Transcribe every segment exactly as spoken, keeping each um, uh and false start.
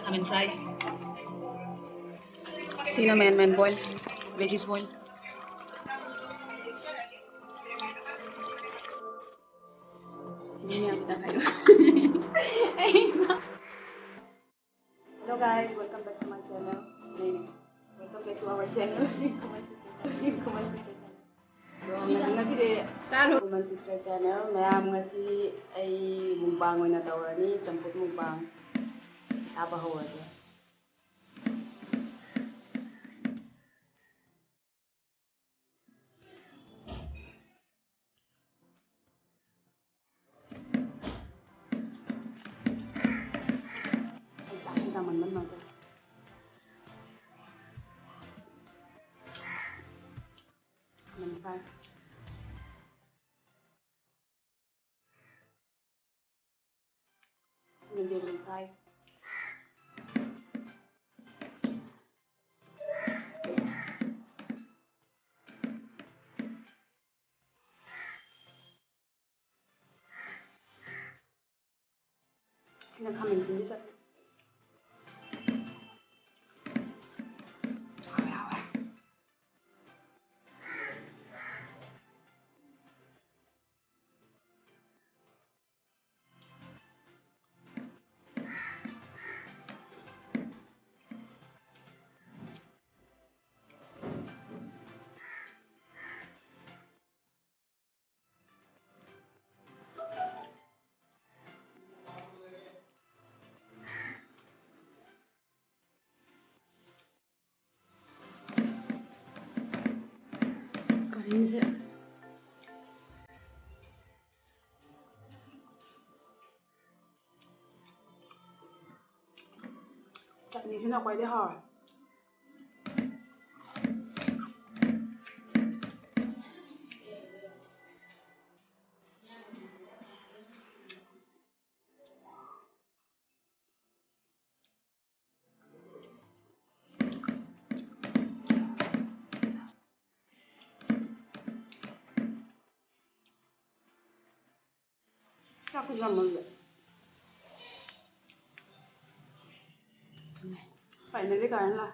Come and fry. Sino main main boil, veggies boil. Hello guys, welcome back to my channel. Welcome back to our channel. Kuman Sister Channel. Kuman Sister Channel. ꯑꯗꯣ ꯉꯁꯤꯗꯤ ꯆꯥꯔꯣ꯫ Kuman Sister Channel. ꯃꯌꯥꯝ, ꯉꯁꯤ ꯑꯩ mukbang ꯑꯣꯏꯅ ꯇꯧꯔꯅꯤ, ꯆꯝꯐꯨꯠ mukbang꯫ ꯆꯥꯕ ꯍꯧꯔꯒꯦ꯫ ꯑꯩ ꯆꯥꯛꯁꯤ ꯆꯥꯃꯟꯕ ꯅꯨꯡꯉꯥꯏꯇꯦ꯫ ꯈꯥꯃꯦꯟ fry꯫ ꯌꯦꯟꯗꯦꯝ fry꯫ ꯑꯩꯅ ꯈꯥꯃꯦꯟ ꯑꯁꯤꯟꯕꯤ ꯆꯠ-, ꯍꯥꯎꯋꯦ, ꯍꯥꯎꯋꯦ꯫ ꯀꯔꯤꯁꯦ? ꯆꯠꯅꯤꯁꯤꯅ ꯈ꯭ꯋꯥꯏꯗꯩ ꯍꯥꯎꯔꯦ꯫ ꯆꯥꯛꯁꯨ ꯌꯥꯝꯃꯜꯂꯦ꯫ Finally ꯀꯥꯏꯅ ꯂꯥꯛ꯫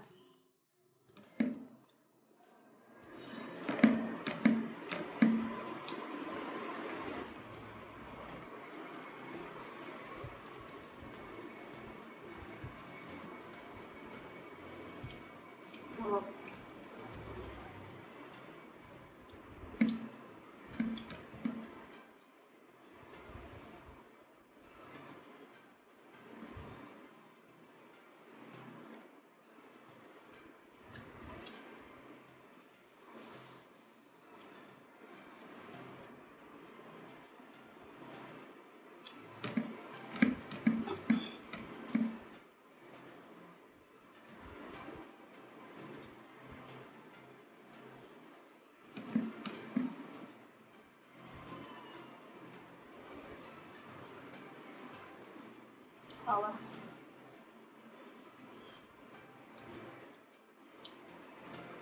ꯍꯥꯎꯋꯦ꯫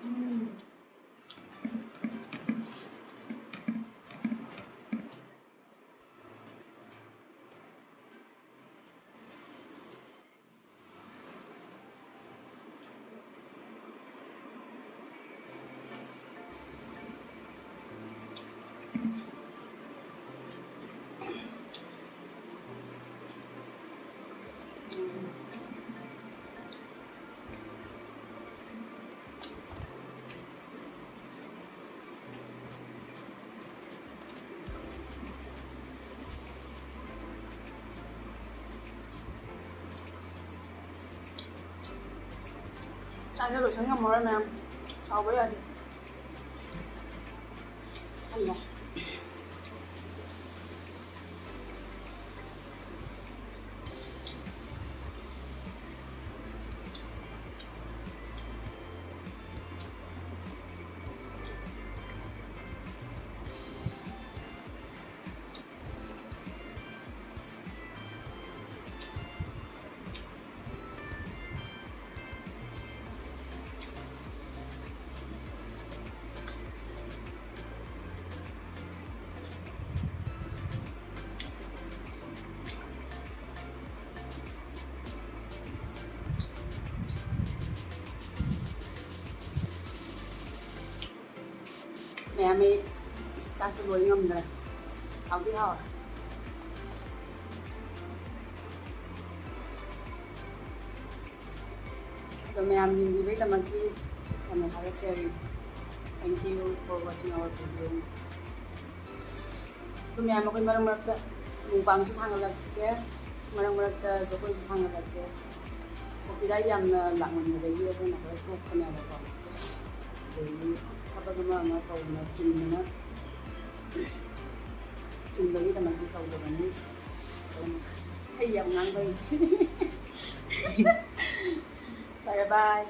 ꯎꯝ꯫ ꯆꯥꯁꯦ ꯂꯣꯏꯁꯟ ꯉꯝꯃꯔꯣꯏ ꯃꯌꯥꯝ꯫ ꯁꯥꯎꯕ ꯌꯥꯗꯦ꯫ ꯊꯜꯂꯦ꯫ ꯃꯌꯥꯝ ꯑꯩ ꯆꯥꯛꯁꯨ ꯂꯣꯏ ꯉꯝꯗ꯭ꯔꯦ꯫ ꯍꯥꯎꯗꯤ ꯍꯥꯎꯔꯦ꯫ ꯑꯗꯣ ꯃꯌꯥꯝ ꯌꯦꯡꯕꯤꯕꯩꯗꯃꯛꯇꯤ ꯌꯥꯝꯅ ꯊꯥꯒꯠꯆꯔꯤ꯫ Thank you for watching our video. ꯑꯗꯨ ꯃꯌꯥꯝ ꯑꯩꯈꯣꯏ ꯃꯔꯛ ꯃꯔꯛꯇ ꯃꯨꯛꯕꯥꯡꯁꯨ ꯊꯥꯡꯒꯠꯂꯛꯀꯦ, ꯃꯔꯛ ꯃꯔꯛꯇ ꯖꯒꯣꯏꯁꯨ ꯊꯥꯡꯒꯠꯂꯛꯀꯦ꯫ Copyright ꯌꯥꯝꯅ ꯂꯥꯛꯃꯟꯕꯗꯒꯤ ꯑꯩꯈꯣꯏꯅ ꯈꯔ ꯇꯣꯛꯄꯅꯦꯕꯀꯣ꯫ ꯑꯗꯒꯤ ꯊꯕꯛ ꯑꯃ ꯑꯃ ꯇꯧꯗꯅ ꯆꯤꯟꯕꯅ, ꯆꯤꯟꯕꯒꯤꯗꯃꯛꯇꯤ ꯇꯧꯗꯕꯅꯤ꯫ ꯑꯩ ꯌꯥꯝ ꯉꯥꯡꯕ ꯍꯩꯇꯦ꯫ ꯐꯔꯦ, bye꯫